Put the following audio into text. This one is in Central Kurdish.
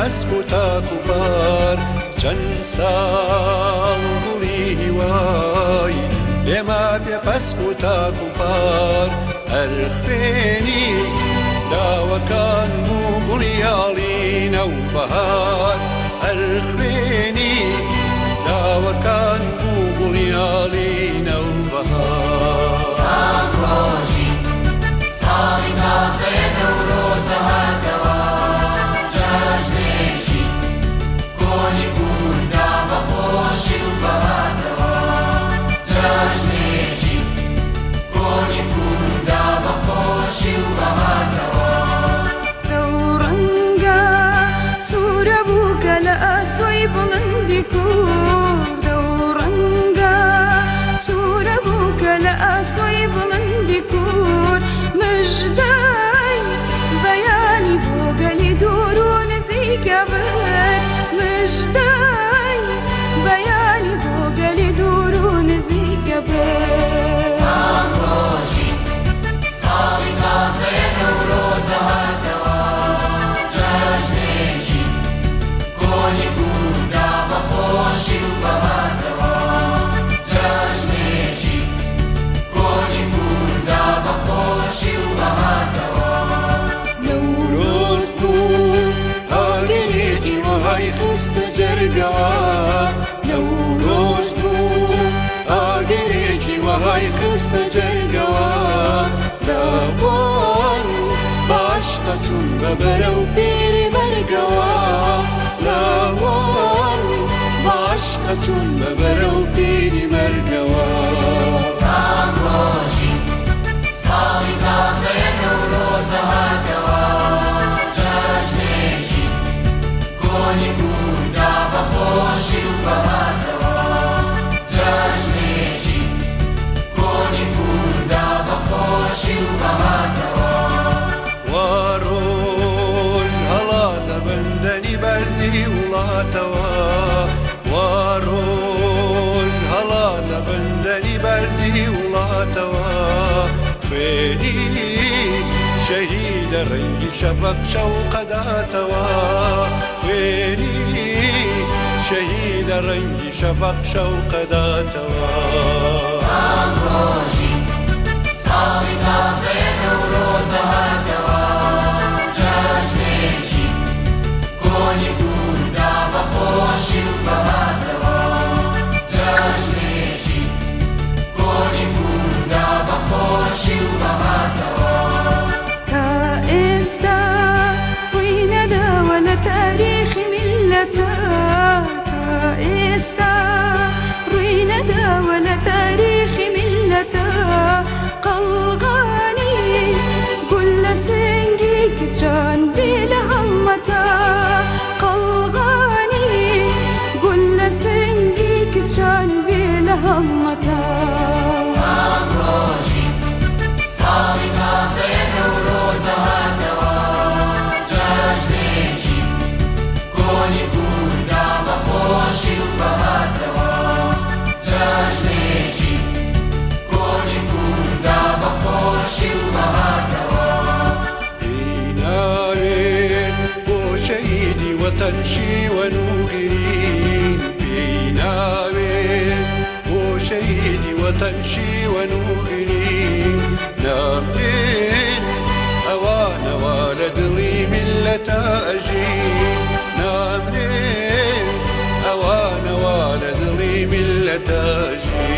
پەسپ و تاک و پار. چەند ساڵ گوڵی هیوای ئێمە پێ پەسپ و تاک و پار. هەر خوێنی لاوەکان بوو گوڵی ئاڵینە و بەهار. هەر خوێنی لاوەکان بوو گوڵی ئاڵینە و بەهار. ڕۆژی ساڵی تازەیە، نەورۆزە هاتەوە، جەژنێکی کۆنی کووردا بەخۆشی و بەهاتەوە. جەژنێکی کۆنی کووردا بەخۆشی و بەهاتەوە. لەو ڕەنگە سوورە بوو کە لە ئاسۆی بڵندی کورد، ئەو ڕەنگە سوورە بوو کە لە ئاسۆی بڵندی کورد، مژدای بەیانی بۆ گەلی دوور و نزیکە برد، مژدای بەیانی بۆ گەلی دوور و نزیکە برد. ڕۆژی ساڵی تازەیە، نەورۆزە هاتەوە، جەژنێکی کۆنی کووردا بەخۆشی و بەهاتەوە. جەژنێکی کۆنی کووردا بەخۆشی و بەهاتەوە. نەورۆز بوو ئاگرێکی وەهای خستە جەرگەوە، نەورۆز بوو ئاگرێکی وەهای خستە جەرگەوە. لاوان باشقە چوون بە بەرەو پیری مەرگەوە، لاوان باشقە چوون بە بەرەو پیری مەرگەوە. ڕۆژی ساڵی تازەیە، نەورۆزە هاتەوە، جەژنێکی کۆنی کووردا بەخۆشی و بەهاتەوە. جەژنێکی کۆنی کووردا بەخۆشی و بەهاتەوە. وا ڕۆژ هەڵا لە بەندەنی بەرزی وڵاتەوە، وا ڕۆژ هەڵا لە بەندەنی بەرزی وڵاتەوە. خوێنی شەهیدە ڕەنگی شەفەق شەوقەداتەوە، خوێنی شەهیدە ڕەنگی شەفەق شەوقەداتەوە. ڕۆژی ساڵی تازەیە، نەورۆزە هاتەوە، جەژنێکی کۆنی کووردا بەخۆشی و بەهاتەوە. جەژنێکی کۆنی کووردا بەخۆشی و بەهاتەوە. تا ئێستا ڕووی نەداوە لە تاریخی میللەتە، تا ئێستا ڕووی نەداوە لە تاریخی میللەتە، قەڵغانی گول لە سنگی کچان بێ لە هەڵمەتە، قەڵغانی گول لە سنگی کچان بێ لە هەڵمەتە. ڕۆژی ساڵی تازەیە، نەورۆزە هاتەوە، جەژنێکی کۆنی کووردا بەخۆشی و بەهاتەوە. جەژنێکی کۆنی کووردا بەخۆشی و بەهاتەوە. پێی ناوێ بۆ شەهیدی وەتەن شیوەن و گرین، پێی ناوێ بۆ شەهیدی وەتەن شیوەن و گرین. نامرێن ئەوانەوە لە دڵی میللەتە ئەژین، نامرێن ئەوانەوە لە دڵی میللەتە ئەژین.